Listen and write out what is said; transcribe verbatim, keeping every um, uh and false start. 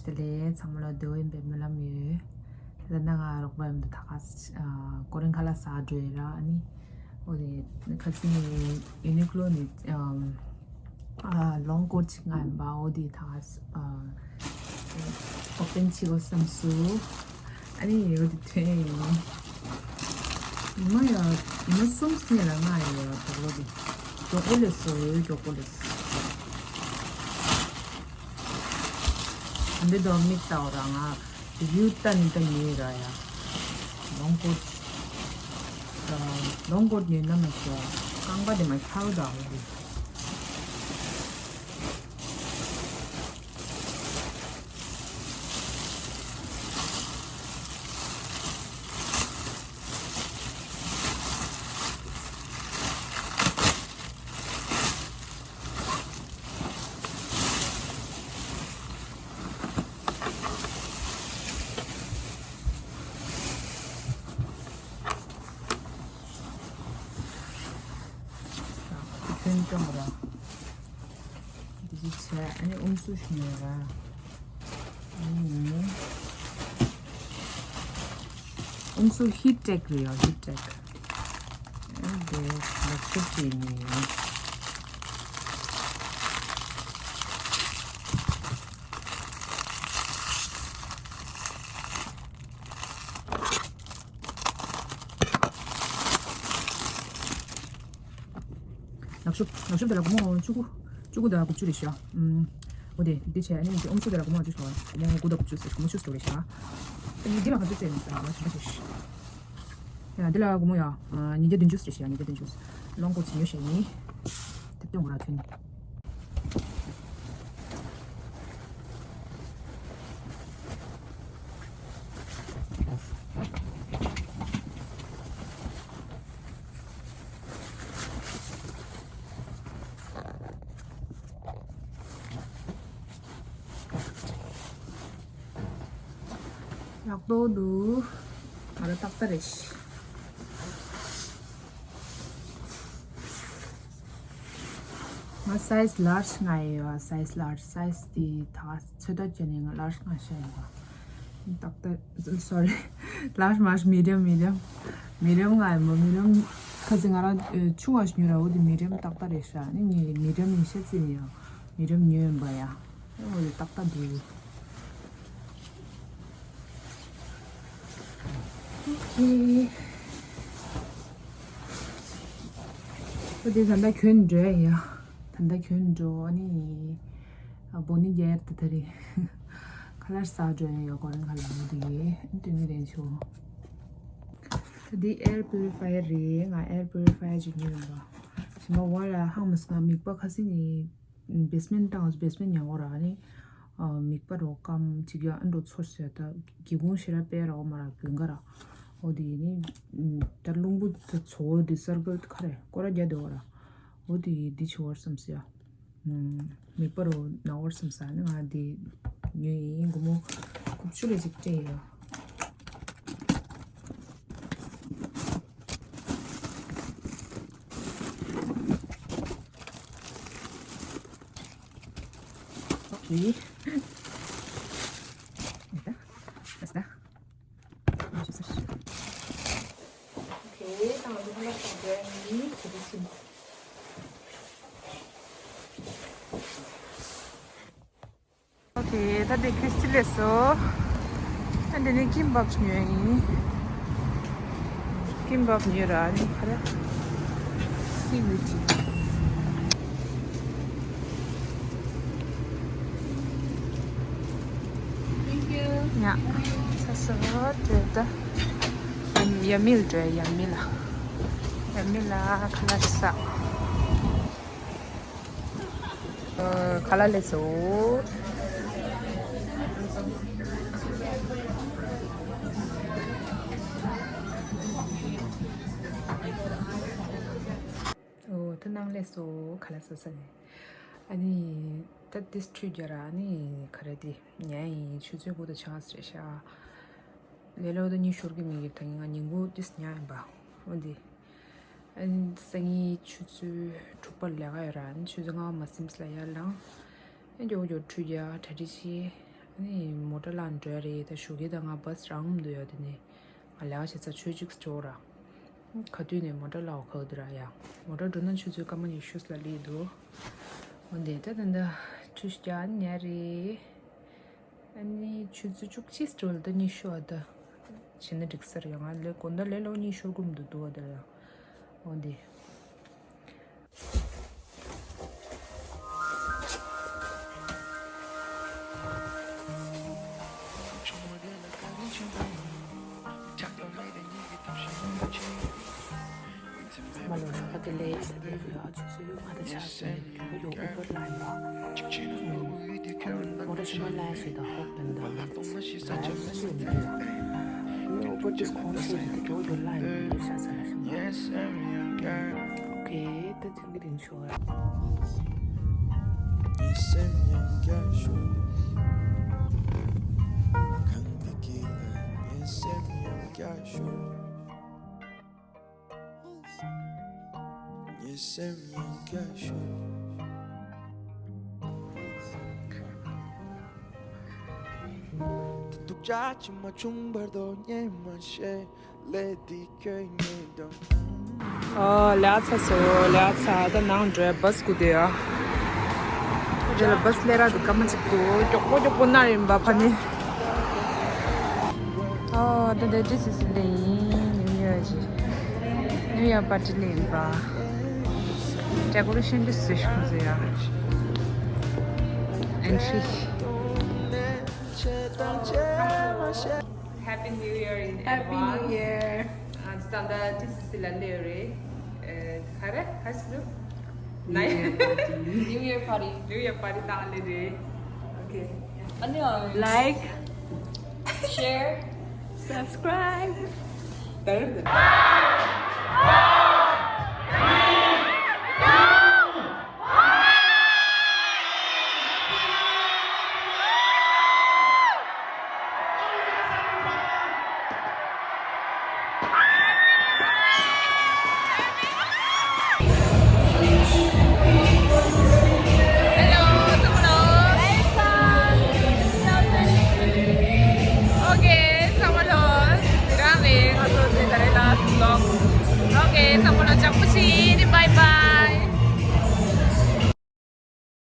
དེ་ལས་ཚང་མ་ལ་བདེ་པོ་ཡིན་པའི་སྨོན་ལམ་ཡོད། ད་ལྟ་ང་རོགས་པ་མཉམ་དུ་ད་ག་ཨ་ཀོ་རིན་ཁ་ལག་ཟ་འགྲོ་ཡི་ར། ཨ་ནི་འོ་དེ་ཁ་སང་ཡུ་ནི་ཀློ་ནས་ཨམ་ཨ་ལོང་ཀོཊ་ཅིག་མངགས་ཡིན་པ། འོ་དེ་ད་ག་ཨ་ཨོ་པན་བྱེད་དགོས་བསམ་སོང་། ཨ་ནི་འོ་དེ་ཐོན་ཡིན། ཉི་མ་ཡ་ཉི་མ་གསུམ་སྔོན་ལ་མངགས་ཡོད་ར། དོག་ལོ་དེ་མགྱོགས་པོ་སླེབས་སོང་། འོ་མགྱོགས་པོ་སླེབས་སོང་། ད་འདི་དོ་མིག་ལྟ་བ་ར། ང་རི་བིའུ་ལྟ་ནི་ལྟ་ནི་ར་ཡ། ལོང་ཀོཊ་ལོང་ཀོཊ་ཉོས་ན་མ་ཤོག་རྐང་པ་དེ་མ་ཁྱག་དང་། ཁྱོད་ཀྱང་ར། འདི་ཅི་བྱས། ཨ་ནི་ཨུམ་སུ་ཞིག་ཉོས་ར། ཨུམ་སུ་ཧིཊ་ཊེག་རེད་ཡ། ཧིཊ་ཊེག། ཨ་འདི་ལག་ཤེས་བྱས་ནི། ལག་ཤུབས། ལག་ཤུབས་དེ་ལ་སྒོར་མོ་བཅུ་དགུ། བཅུ་དགུ་དང་དགུ་བཅུ་རེད་ཤག་ཨུམ། འོ་དེ་འདི་བྱས། ཨ་ནི་འདི་ཨུམ་སུ་དེ་ལ་སྒོར་མོ་བཅུ་ཞིག་སྒོར་མོ་དགུ་དང་དགུ་བཅུ་ཟེར། སྒོར་མོ་བཅུ་ཟེར་རེད་ཤག་ཨ་ནི་འདི་ལ་ག་ཚོད་བཙལ་ནས་བཙལ་བ་ཞིག་ཞིག་ཡ་འདི་ལ་སྒོར་མོ་ཡ་ཉིས་བརྒྱ་བདུན་ཅུ་ཟེར་རེད་ཤག་ཉིས་བརྒྱ་བདུན་ཅུ། ལོང་ཀོཊ་ཉོས་ཤག་ཡིན། དེ་སྟོན་དགོས་ར་ཁྱོད་ནི། ཡག་པོ་འདུག་ང་རང་ཏག་ཏག་རེད། ང་སའི་ཛི་ལར་ཇི་མངགས་ཡོད། སའི་ཛི་ལར་ཇི། སའི་ཛི་དེ་ད་ཚོད་ལྟ་བྱས་ནས་ང་ལར་ཇི་མངགས་བཞག་ཡོད་པ། ཏག་ཏག་སོ་རི། ལར་ཇི་མ་རེད། མི་ཌི་ཡམ། མི་ཌི་ཡམ། མི་ཌི་ཡམ་མངགས་ཡོད་པ། མི་ཌི་ཡམ་ཁ་སང་ང་རང་ཆུང་བ་ཞིག་ཉོས་ར། འོ་དེ་མི་ཌི་ཡམ་ཏག་ཏག་རེད་ཤག་ཨ་ནི་ངས་མི་ཌི་ཡམ་ཡིན་ཤག་བརྩིས་ནས་ཡང་མི་ཌི་ཡམ་ཉོས་ཡིན་པ་ཡ། འོ་དེ་ཏག་ཏག་འདུག་ཨོ་ཁེ། ཨོ་དེ་ད་ལྟ་གྱོན་འགྲོ་ཡ། ད་ལྟ་གྱོན་འགྲོ། ཨ་ནི་ཨ་བོ་ནི་རྒྱ་ཡར་དུ་ད་རེད། ཁ་ལག་ཟ་འགྲོ་ཡ་ཡོད། ཀོ་རིན་ཁ་ལག་འདི་གི་སྟོན་གི་རེད་ཆོ། ད་འདི་ཨེར་པུ་རི་ཕ་ཡར་རེད། ང་ཨེར་པུ་རི་ཕ་ཡར་ཅིག་ཉོས་ཡོད་པ། ཞིམ་པ་བ་ལ་ཧང་མ་སོང་། ང་མིད་པ་ཁ་སང་ནས་བེ་སི་མེན་ཊི་བཏང་། བེ་སི་མེན་ཊི་ཉལ་གོ་ར། ཨ་ནི་ཨ་མིད་པ་རོ་སྐམ་ཅིག་ཡ། ཨ་འགྲོ་ཚོར་ཟེར། ད་སྒེའུ་ཁུང་ཞེ་དྲག་ཕྱེ་ར་འོ་མ་ར་གྱོན་ག་ར། འོ་དེ་ནི་ད་རླུང་བུ་ད་ཚོ་བོ་དེ་སར་ཀལ་ཁ་རེ་སྐོར་ར་རྒྱག་བསྡད་གོ་ར། འོ་དེ་འདི་ཆེ་བར་བསམ་སོང་ཡ། མིད་པ་རོ་ན་བར་བསམ་ས་ནི་ང་འདི་ཉོས་ཡིན། སྒོར་མོ་དགུ་བཅུ་རེ་ཅིག་སྤྲད་ཡོད། ཨོ་ཁེ། ད་ད་ད། ཨོ་ཁེ། ད་ང་ཚོ་ཁ་ལག་ཟ་འགྲོ་ཡ་ཡིན། ཇི་ལྟར་ཕྱིན། ཨོ་ཁེ། ད་དེ་ཁི་སི་ཊི་སླེབས་སོང་། ཨ་འདི་ནས་ཀིམ་བབ་ཉོས་ཡིན། ཀིམ་བབ་ཉོས་ར། ཨ་ནི་ཁ་ར་སི་ཝིཌ། Thank you. ཡ། ཚ་སོ་དེ་ད། ཡ་མི་ལ་འགྲོ། ཡ་མི་ལ། ཡ་མི་ལ་ཁ་ལག་ཟ། ཨ་ཁ་ལག་སླེབས་སོང་། ཨོ་ད་ནང་སླེབས་སོང་། ཁ་ལག་ཟ་ས་ནས། ཨ་ནི་ད་ཏིས་ཁྲུས་རྒྱག་ར། ཨ་ནི་ག་རེ་དེ་ཉལ་ཡིན། ཆུ་ཚོད་དགུ་དང་ཕྱེད་ཀ་ཙམ་རེད་ཤག་ལེ་ལོ་ད་གཉིད་ཤོར་གི་མི་འདུག་ད་ང་ཉིན་གུང་ཏིས་ཉལ་ཡིན་པ། འོ་འདི། ཨ་ནི་སང་ཉིན་ཆུ་ཚོད་དྲུག་པར་ལས་ཀ་ཡོད་ར། ཨ་ནི་ཆུ་ཚོད་ལྔ་པ་མ་ཟིན་ཙམ་ལ་ཡར་ལངས། ཨ་མགྱོགས་མགྱོགས་ཁྲུས་རྒྱག་གྲ་སྒྲིག་བྱེད། ནི་མོ་ཊ་ལ་འགྲོ་ཡ་རེད། ད་ཞོགས་ཀས་ད་ང་བྷ་སི་རག་མི་འདུག་ཡ། དེ་ནས་ང་ལས་ཀ་བྱེད་ས་ཆུ་ཚོད་གཅིག་འགྲོ་ར། ག་དུས་ནས་མོ་ཊ་ལ་འོ་ཁག་འདུག་ར་ཡ། མོ་ཊ་འགྲོ་ན་ཆུ་ཚོད་སྐར་མ་ཉི་ཤུ་ལ་སླེབས་འདུག་འོ་འདི་ད་ད་ད་ཆུ་ཞིག་ཀྱང་ཉལ་རེད། ཨ་ནི་ཆུ་ཚོད་བཅུ་གཅིག་འགྲོ་ལ་ད་ཉི་ཤུ་ཨ་ད་བྱས་ན་འགྲིག་ས་རེད། ང་ལས་དགོང་དག་ལས་ལོ་ཉི་ཤུ་སྒུམ་འདུག་འདུག་ཨ་ད་ཡ། འོ་འདི། མ་ལོ་ར་ཁ་དེ་ལས་ཨ་ཆུ་ཚོད་ང་དང་ཆ་ཚོད་ཡོད། ཨུ་བར་ལ་ཡིན་པ། མོ་ཊ་ཤི་མ་ལ་ཤི་ད་ཧོབ་དན་ད་ལ་ཏོང་མ་ཤི་ས་ཆ་མ་ཤི་ཡོད་འདུག་ཨུ་བར་དེ་ཁོང་ཤི་ཡོད་དེ་ཨུ་བར་ལ་ཡིན་པ་ཤ་ས་ལ་ཤི་མ། ཨོ་ཁེ། ད་ཐུང་གི་རིང་ཤོར། ངའི་སེམས་ཡང་བསྐྱར་ཤོར། གང་འདི་གི་ལ་ངའི་སེམས་ཡང་བསྐྱར་ཤོར། ངའི་སེམས་ཡང་བསྐྱར་ཤོར། ད་སྡུག་ཅག་ཅིག་མ་བྱུང་བར་དུ་ཉན་མ་ཤེས། ཨོ་ལས་ཚར་སོང་། ལས་ཚར། ད་ནང་འགྲོ་ཡ་བྷ་སི་སྒུག་བསྡད་ཡ། རེད་ལ་བྷ་སི་སླེབས་ར་འདུག་སྐར་མ་གཅིག་འདུག་མགྱོགས་པོ་མགྱོགས་པོ་ནར་ཡིན་པ་ཕ་ནི། ཨོ་ད་ད་ཌི་སི་སི་ལ་ཡིན། ནིའུ་ཡར་གྱི་ནིའུ་ཡར་པར་ཊི་ལ་ཡིན་པ། ཌེ་ཀོ་རེ་ཤན་འདི་བཟོས་ཤག་ཟེར་ཡ། ཨེན་ཊི་རི། Happy New Year in Happy New advance. Year. ཨ་ད་ད་ཌི་སི་སི་ལ་སླེབས་རེད། ཨེ་ག་རེ་ག་ཞིག་འདུག New Year party. New Year party བཏང་སླེབས་རེད། Okay. ཨ་ནི་ཨ། Like, share, subscribe. ད་རེད། Okay, ཚང་མ་ལོ། དེ་རང་རེད། ང་ཚོ་དེ་ག་རེ་last vlog. Okay, ཚང་མ་ལོ་ཅག་པོ་ཤི། Bye bye.